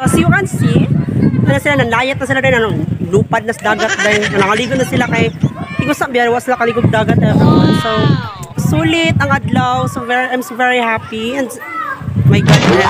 As you can see, ano sila, nanlayat na sila din, ano, lupad na sa dagat din, nangaligo na sila kay, igusa biya, wa sila kaligog dagat, everyone. So, sulit ang adlaw. So, I'm so very happy and my goodness.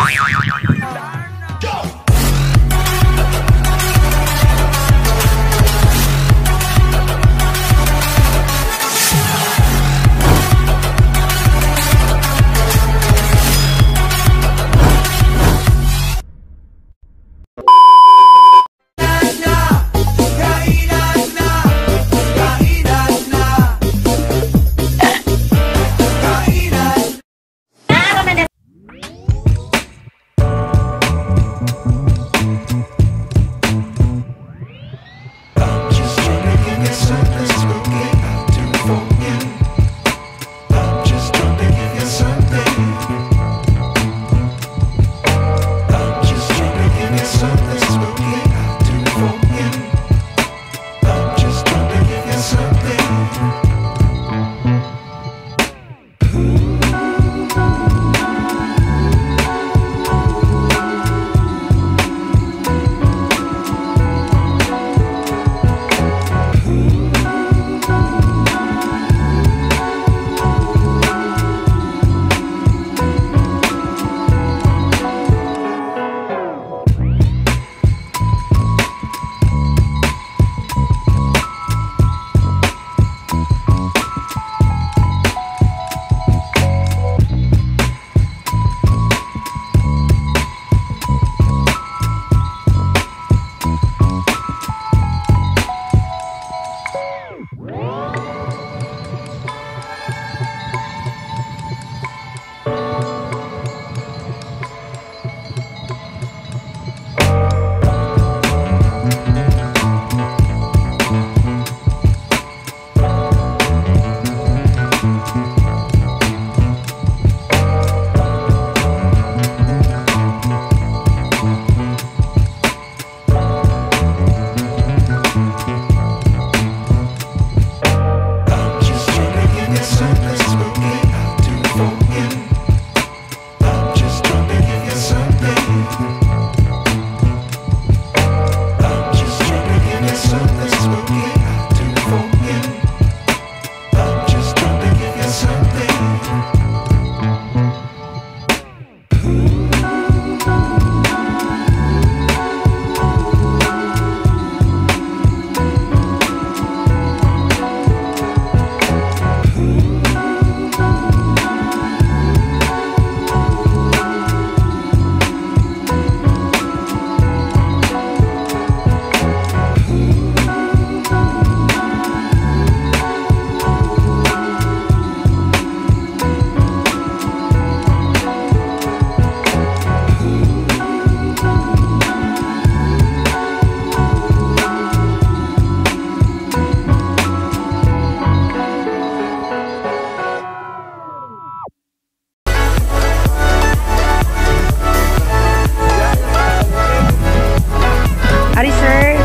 Ari, sir.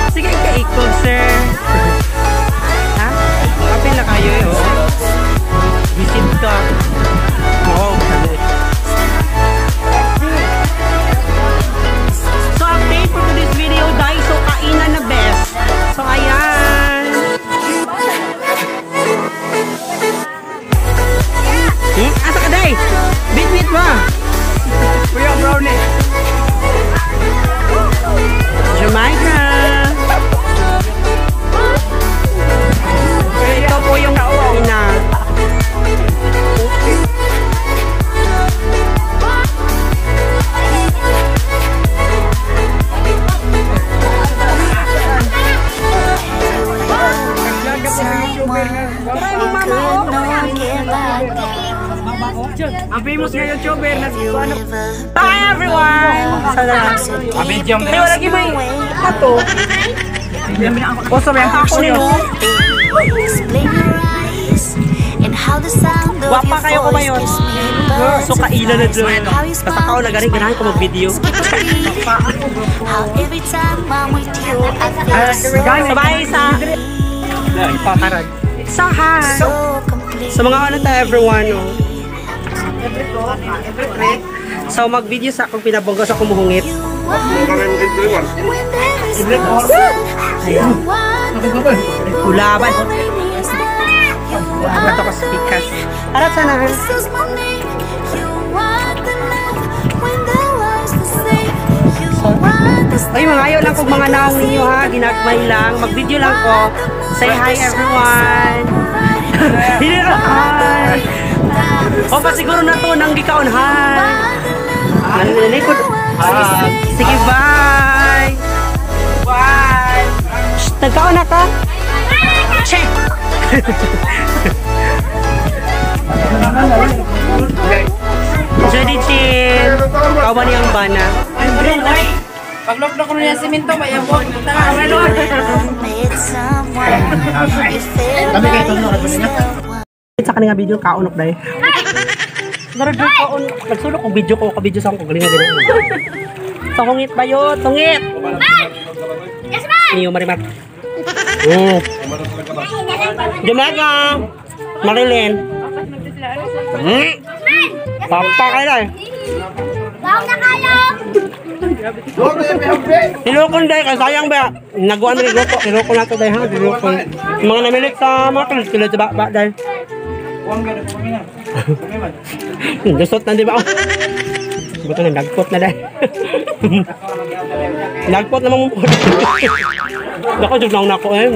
Sige, kaikog, sir. Ha? Kapil na kayo eh, oh. Visit ka. Oh, so, update for today's video, guys. So, kainan na best. So, ayan. Asa ka, day? Bit-bit ba? Kuya Brownie. Jamaica! Ito po yung ina. Ang famous nga YouTuber na si ano. Hi everyone! Abidyo. Ay, wala may ato. Oso may ang Ako nino. Gwapa kayo ko ba yun? So kailan na dyan. Basta kao na galing, ganahan ko mag-video. Sabay sa sa hi! Sa mga ano tayo everyone, oh. So mag-video sa akong pinabongga sa kumuhungit. Ayan. Ulaban. Ato ko sa pikas. Arat sana. Ay, mga ayaw lang kong mga naong ninyo ha. Ginagmay lang. Mag-video lang ko. Say hi everyone. Hi. O pa siguro na to nang gikaon. Hi. Ano? Sige, bye. Bye. Shh, nagkaon na ka? Check. Judy Chin. Kawan niyang bana. Paglok-lok ko niya simento, mayabot. Sa kaninga video, kaunok dahil. Naragay kaon. Nagsulok kong video ko, ka-video sa akong kagalingan. Sa hungit ba yun? Tungit! Yes, ma'am! Niyo, Marimar. Jumaga! Marilyn. Papa kayo na eh. Wow na kayo! Hilokon dahil, kaya sayang ba? Naguan na rin ko. Hilokon na ito dahil ha. Hilokon. Mga namilit sa mga kilid-kilid sa ba dahil. Lusot na di ba? Buto na, nagpot na dahil. Nagpot naman mo. Naku, dugnaw na ako eh.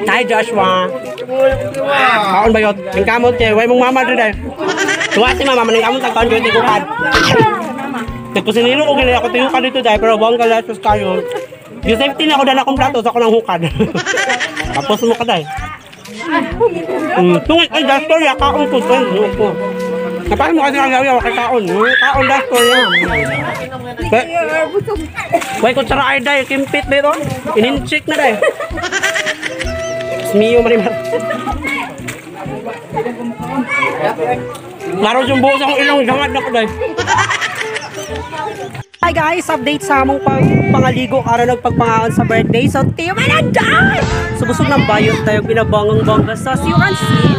Hi Joshua. Kaon ba yun? Ang kamot eh. Way mong mama doon dahil. Tuwa si mama, manang kamot ang kaon dito kukad. Nagkusinilo ko ginaya ko tiyo ka dito dahil pero buwang kalasos kayo. Yung safety na ako dahil akong plato sa ako ng hukad. Tapos mo ka dahil. Tungit ay dastor ya kaon ko ko. Napaan mo kasi ang yaw kay kaon. Kaon dastor ya. Way ko tsara ay dahil kimpit ba ito? Ininchik na dahil. Smiyo marimar. Laro yung buhos akong ilong hangad na ko dahil. Hi guys, update sa among pangaligo aron nagpagpangaon sa birthday. So tiyo man dai. So busog ng bayot tayo binabangang bongga. So as you can see,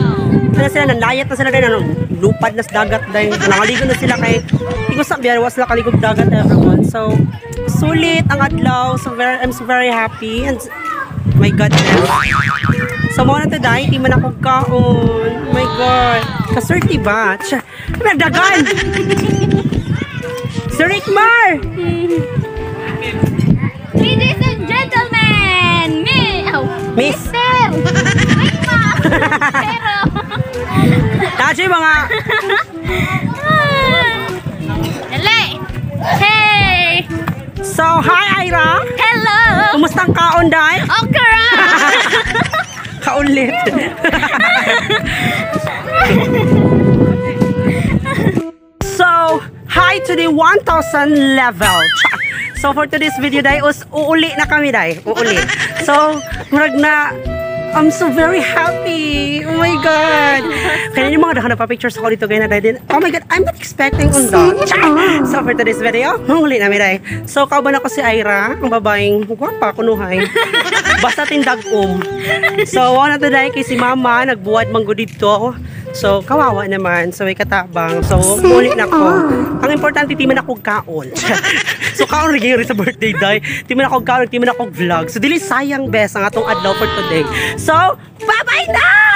ano sila nanlayat na sila dahil ano, lupad na sa dagat dahil nakaligo na sila kay igusa biya wa sila kaligog dagat everyone. So sulit ang adlaw. So very, I'm so very happy and my goodness. So mo na to dahil di man ako kaon. Oh my God. Kaswerte ba? Nagdagan. Sir Rickmar! Ladies and gentlemen, me, oh, Miss! Mr. Rickmar! Pero, Tacho yung mga... Dali! Hey! So, hi Ira! Hello! Kumusta ang kaon, Day? Okra! Kaulit! So, hi to the 1,000 level. So for today's video day, uuli na kami day. Uuli. So, murag na, I'm so very happy. Oh my God. Kaya yung mga dahan na pa-pictures ako dito ganyan na din. Oh my God, I'm not expecting on that. So for today's video, uuli na kami day. So kauban ako si Ira, ang babaeng gwapa kunuhay. Basta tindag-um. So, wala na today kay si Mama, nagbuwad manggo dito. So, kawawa naman. So, may katabang. So, ulit na ko. Ang importante, di man ako kaon. So, kaon rin sa birthday day. Di man ako kaon, di man ako vlog. So, dili sayang best ang atong adlaw for today. So, bye-bye na!